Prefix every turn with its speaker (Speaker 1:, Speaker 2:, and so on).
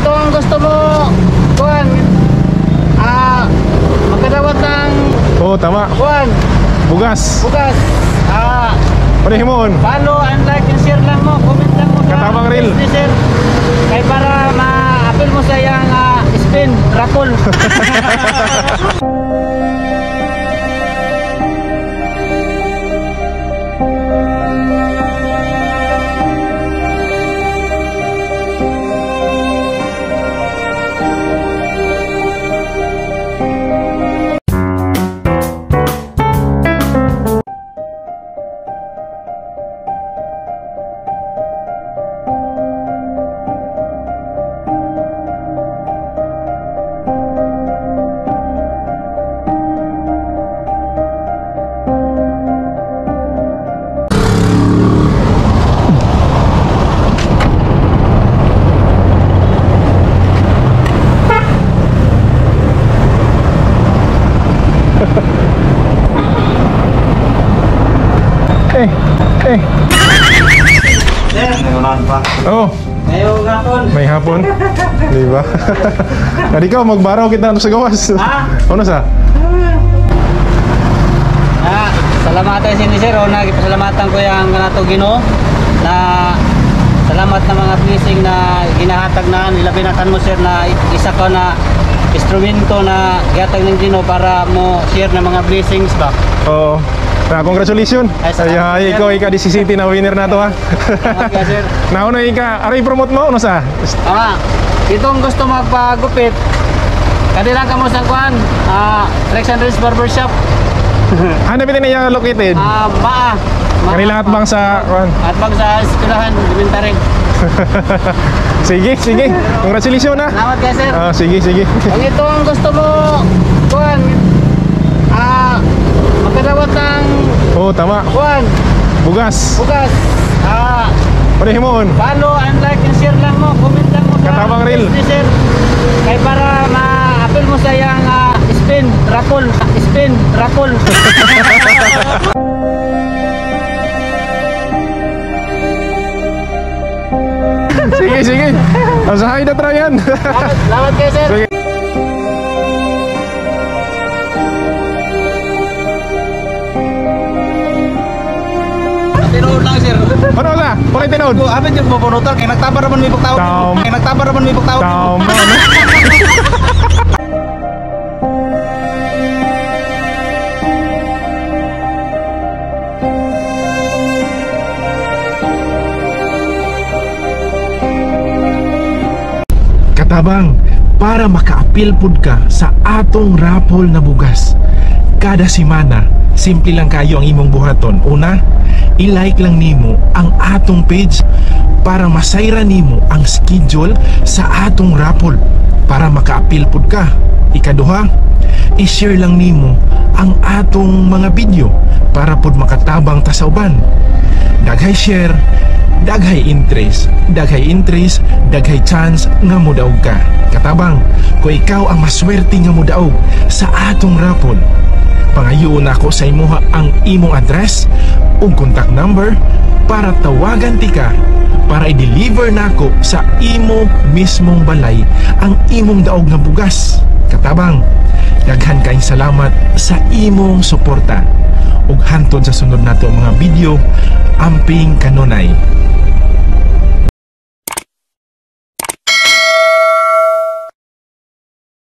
Speaker 1: Itong gusto mo kuan magkadawat ng
Speaker 2: Oo, tama.
Speaker 1: Kuan,
Speaker 2: Bugas.
Speaker 1: Bugas.
Speaker 2: Panihimon.
Speaker 1: Follow and like and share lang mo, comment lang mo sa
Speaker 2: Katabang reel.
Speaker 1: Ni sir. Kay para ma-appeal mo sa iyang spin raffle.
Speaker 2: Eh, eh.
Speaker 1: Sir,
Speaker 2: Oh,
Speaker 1: ngayong hapon.
Speaker 2: may hapon. Di ba? Adi ka, magbaraw kita ano sa gawas.
Speaker 1: Ha?
Speaker 2: Ano sa?
Speaker 1: Salamatan si ni sir. Una, gipasalamatan ko yung nato Ginoo na salamat na mga blessing na ginahatag na ilabi na kanmo sir na isa ko na instrumento na gihatag ng Ginoo para mo share na mga blessings ba.
Speaker 2: Oo. Na, congratulations.
Speaker 1: Ay,
Speaker 2: Ay,
Speaker 1: salamat,
Speaker 2: ay,
Speaker 1: sir.
Speaker 2: ikaw, ika DCCT na winner na to ha.
Speaker 1: Salamat ka, sir.
Speaker 2: Nauna ika, aray promote mo, ano sa?
Speaker 1: Itong gusto magpagupit, kanilang kamo sa kuan, Rex and Rex Barbershop.
Speaker 2: Hanapin na niya located.
Speaker 1: Maa. Maa.
Speaker 2: Kanila at bang sa kuan.
Speaker 1: At bang sa eskwelahan, elementary.
Speaker 2: Sige, sige. Congratulations na.
Speaker 1: Salamat ka, sir.
Speaker 2: Sige, sige.
Speaker 1: Kung itong gusto mo, kuan, magkadawat ng
Speaker 2: Oo, tama.
Speaker 1: kuan,
Speaker 2: Bugas.
Speaker 1: bugas.
Speaker 2: Panihimon.
Speaker 1: Follow and like and share lang mo, comment lang mo sa
Speaker 2: Katabang reel.
Speaker 1: ni sir. Kay para ma-appeal mo sa iyang spin raffle, spin raffle.
Speaker 2: Sige, sige. Asahay na try yan.
Speaker 1: Salamat kayo, sir.
Speaker 2: Sige.
Speaker 3: Tinuod lang, sir.
Speaker 2: Ano sa? Bakit tinuod?
Speaker 3: Ko apit yung mabunutan kay nagtaba raman may pagtawag.
Speaker 2: Tama.
Speaker 3: Kay nagtaba raman may pagtawag.
Speaker 2: Tama, no?
Speaker 4: Katabang, para makaapil pud ka sa atong raffle na bugas. Kada semana, simple lang kayo ang imong buhaton. Una, i-like lang nimo ang atong page para masayra nimo ang schedule sa atong raffle para makaapil pud ka. Ikaduha, i-share lang nimo ang atong mga video para pud makatabang ta sa uban. Daghay share, daghay interest, daghay interest, daghay chance nga modaog ka. Katabang, kung ikaw ang maswerte nga modaog sa atong raffle, pangayoon nako sa imuha ang imong address ug contact number para tawagan ti ka para i-deliver nako sa imo mismong balay ang imong daog nga bugas. Katabang, daghan kayong salamat sa imong suporta. Ug hantod sa sunod nato mga video, amping kanunay.